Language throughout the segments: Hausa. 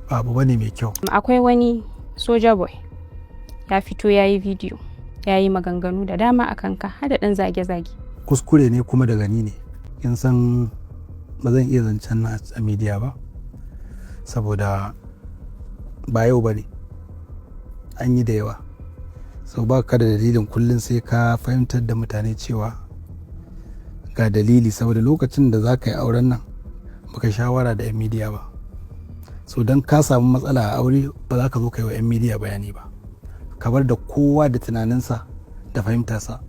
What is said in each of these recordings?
Ba abu bane mai kyau. Akwai wani soja boy ya fito ya yi bidiyo, ya yi maganganu da dama a kanka, har da ɗan zage-zage. Kuskure ne kuma daga ni ne. Kin san ba zan iya zancen na a media ba saboda ba yau ba ne, an yi da yawa. So ba ka da dalilin kullum sai ka fahimtar da mutane cewa ga dalili, saboda lokacin da za ka yi auren nan baka shawara da 'yan media ba. So don ka samu matsala a aure, ba za ka zo ka yi wa 'yan media bayani ba. Ka bar da kowa da tunaninsa da fahimtarsa.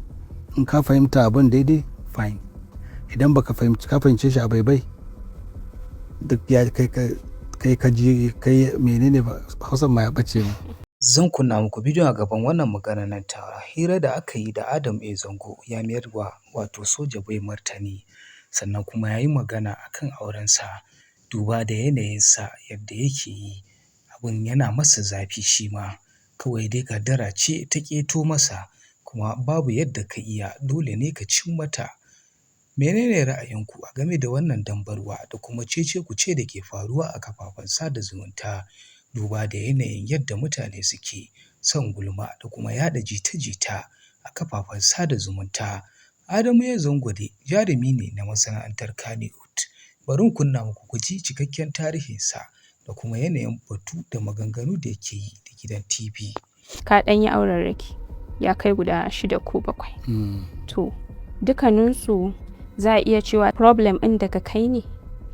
In ka fahimta abin daidai, fine. Idan baka fahimci, ka fahimce shi a baibai, duk ya kai ka, kai ka ji kai menene ba Hausan ma ya bace mu. Zan kunna muku bidiyon a gaban wannan magana nan ta hira da aka yi da Adam A. Zango ya mayar wa wato Soja Boy martani, sannan kuma ya yi magana a kan aurensa, duba da yanayinsa yadda yake yi, abin yana masa zafi shi ma, kawai dai kaddara ce ta ƙeto masa, kuma babu yadda ka iya, dole ne ka cin mata. Menene ra'ayinku a game da wannan dambarwa da kuma cece-kuce da ke faruwa a kafafen sada zumunta, duba da yanayin yadda mutane suke son gulma da kuma yaɗa jita-jita a kafafen sada zumunta? Adamu A. Zango dai jarumi ne na masana'antar Kannywood. Bari in kunna muku ku ji cikakken tarihinsa da kuma yanayin batu da maganganu da yake yi da gidan TV. Ka ɗan yi aurarraki ya kai guda shida ko bakwai. To, dukkaninsu za a iya cewa problem ɗin daga kai ne,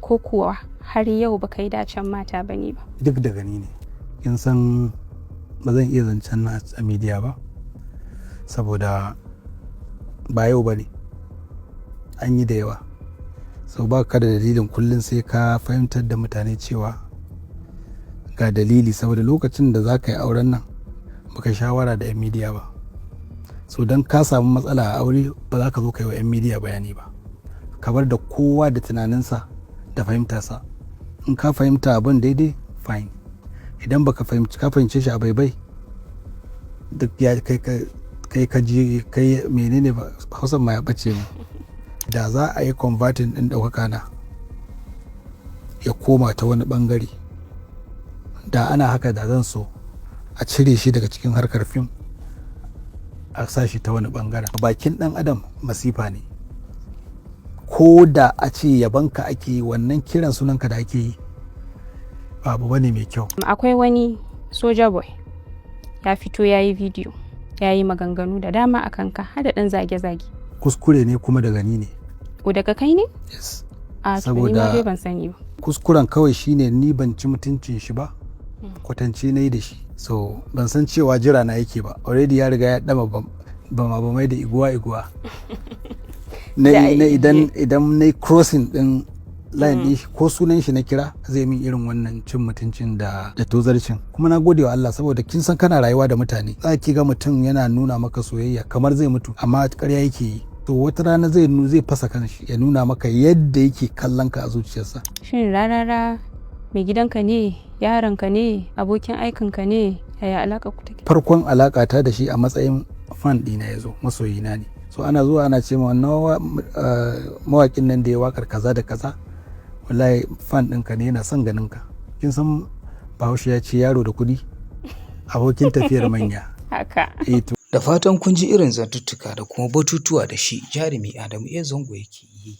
ko kuwa har yau ba kai dacen mata ba ne ba? Duk daga ni ne. Kin san ba zan iya zancen na a media ba saboda ba yau ba ne, an yi da yawa. So ba ka da dalilin kullum sai ka fahimtar da mutane cewa ga dalili, saboda lokacin da za ka yi auren nan baka shawara da 'yan media ba. So don ka samu matsala a aure, ba za ka zo ka yi wa 'yan media bayani ba. Ka bar da kowa da tunaninsa da fahimtarsa. In ka fahimta abin daidai, fine. Idan baka fahimci, ka fahimce shi a baibai, duk ya kai ka, kai ka ji kai menene ba Hausan ma ya bace mu. Da za a yi converting din ɗaukaka na ya koma ta wani bangare, da ana haka, da zan so a cire shi daga cikin harkar fim a sa shi ta wani bangaren. Bakin dan adam masifa ne. Ko da a ce yabanka ake yi, wannan kiran sunanka da ake yi ba abu bane mai kyau. Akwai wani soja boy ya fito ya yi bidiyo, ya yi maganganu da dama a kanka, har da ɗan zage-zage. Kuskure ne kuma daga ni ne. Ko daga kai ne? Yes. A to, ni ma Saboda dai ban sani ba. kuskuren kawai shine ni ban ci mutuncin shi ba, kwatance na yi da shi. So ban san cewa jira na yake ba. Already ya riga ya dama bama bamai da iguwa iguwa na Da na idan na crossing din line din shi, ko sunan shi na kira, zai min irin wannan cin mutuncin da tozarcin. Kuma na gode wa Allah, saboda kin san kana rayuwa da mutane, za ki ga mutum yana nuna maka soyayya kamar zai mutu, amma ƙarya yake yi. To wata rana zai fasa kanshi ya nuna maka yadda yake kallon ka a zuciyarsa. Shin Rarara mai gidanka ne, yaronka ne, abokin aikinka ne, yaya alaƙa ku take? Farkon alaka ta da shi, a matsayin fan ɗina ya zo, masoyina ne. So ana zuwa ana ce ma wannan mawaƙin nan da ya wakar kaza da kaza, wallahi fan ɗinka ne, yana son ganin ka. Kin san Bahaushe ya ce yaro da kuɗi abokin tafiyar manya. Haka. Eh to. Da fatan kun ji irin zantuttuka da kuma batutuwa da shi jarumi Adamu A. Zango yake yi.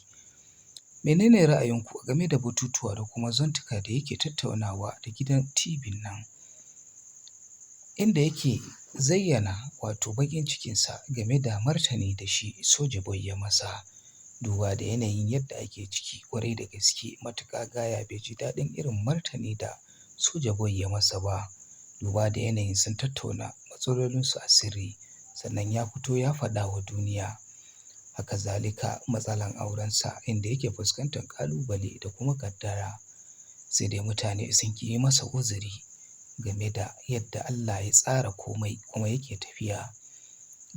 Menene ra'ayinku game da batutuwa da kuma zantuka da yake tattaunawa da gidan TV nan, inda yake zayyana wato baƙin cikinsa game da martani da shi Soja Boy ya masa, duba da yanayin yadda ake ciki? Ƙwarai da gaske, matuƙa gaya bai ji daɗin irin martani da Soja Boy ya masa ba, duba da yanayin sun tattauna matsalolinsu a sirri, sannan ya fito ya faɗa wa duniya. Haka zalika matsalan aurensa, inda yake fuskantar ƙalubale da kuma ƙaddara, sai dai mutane sun ƙi yi masa uzuri game da yadda Allah ya tsara komai kuma yake tafiya.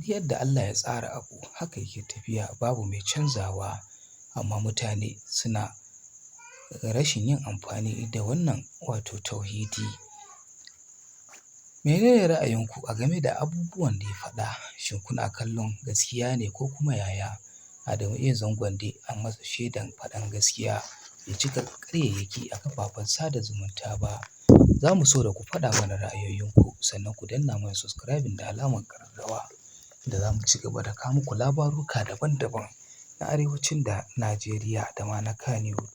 Yadda Allah ya tsara abu haka yake tafiya, babu mai canzawa, amma mutane suna rashin yin amfani da wannan wato tauhidi. Menene ra'ayinku a game da abubuwan da ya faɗa? Shin kuna kallon gaskiya ne ko kuma yaya? Adamu A. Zangon dai an masa shaidan faɗan gaskiya, bai cika ƙaryayyaki a kafafen sada zumunta ba. Za mu so da ku faɗa mana ra'ayoyinku sannan ku danna mana subscribing da alamar ƙararrawa da za mu ci gaba da kawo muku labaruka daban-daban na arewacin da Najeriya da ma na Kannywood.